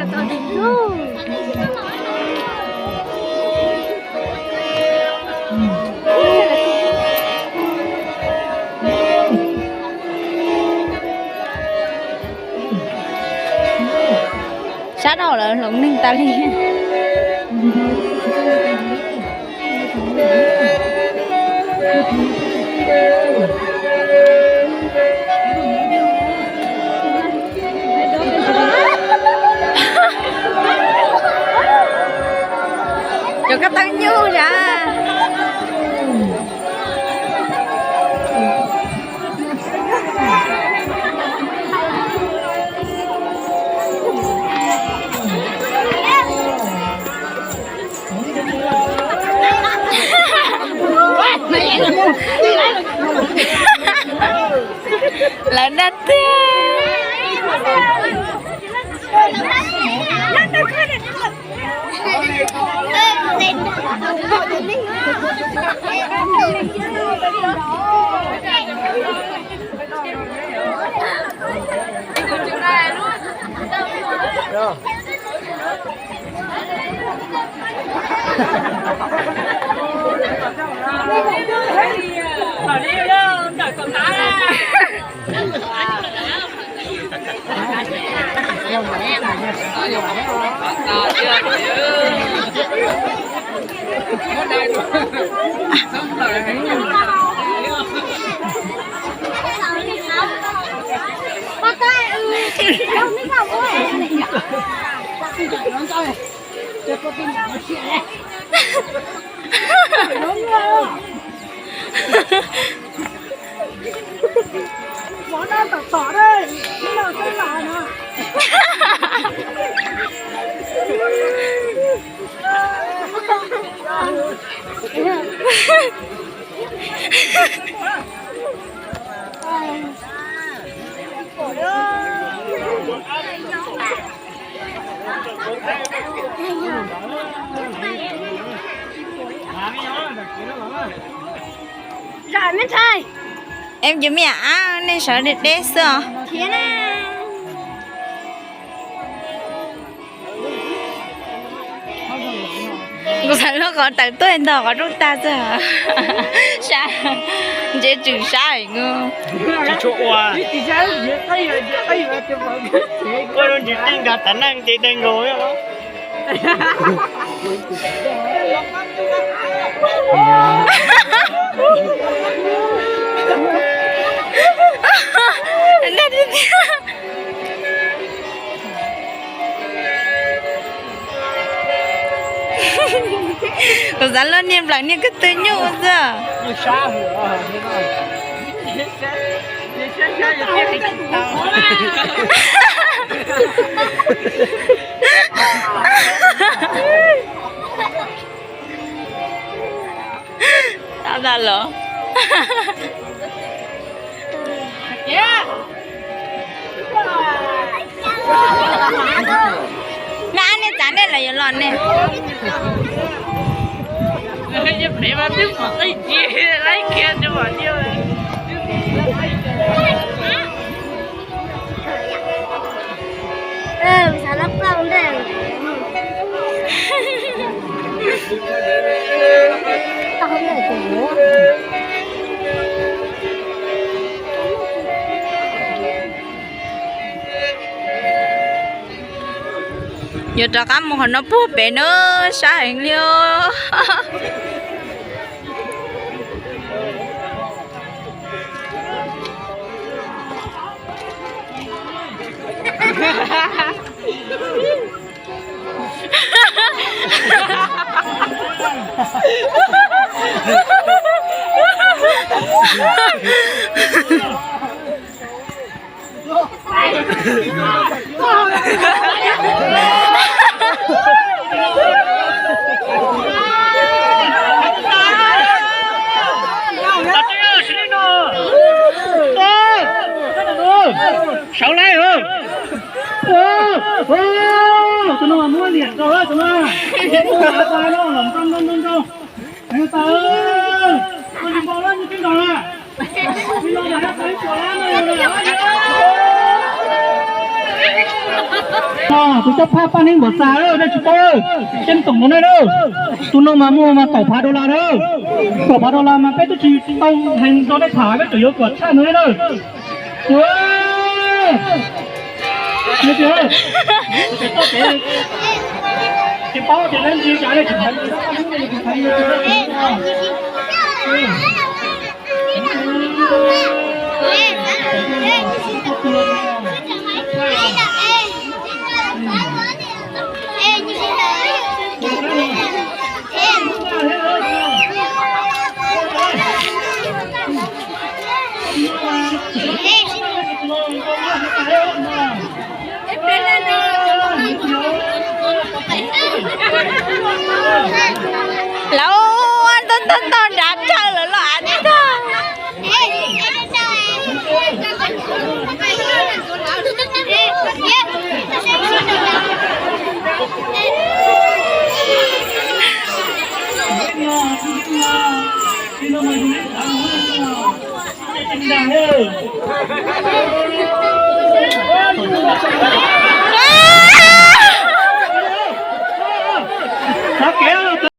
Sab dhau lawm hloov neeg tas li. Cov koj tau nyuj na. Lawv nag tiag. Em cov me nyuam, nej sawv deb deb xwb os. Kuv xav lub qhov tawm tuaj ntog qhov rooj tag xwb. Sab, ntse tswm sab ngu. Tsis tshua ua. Ua rau ntsis tij nkag tav neej ces dai nkaus. Kuv xav luaj niag nplawm niag kwv tw nyuj xwb. Tab tab los. Nab, nej txav nej los yuav los ne. Yuav rov qab mus qhov no puag pem na, sab heev li os. Saud laib, tus no muab liam rau tus no, tus no los ntoo ntoo ntoo ntoo, tau, ua tsis npaum lawm, tsis npaum lawm, tsis npaum lawm, tau ib puas lab no. Tus coj phaj paj neeb npam xas, nej tsis paub, ceeb toom rau nej na. Tus no mas muaj mas kaum phav dollar na. Kaum phav dollar mas peb twb tsis tau hais rau nej tham, peb tseem yuav kom tshaj no na. Tsis paub tias leej twg, cas nej tsis Lawv ua ntau ntau ntau nrad tsawg lawm los av tag.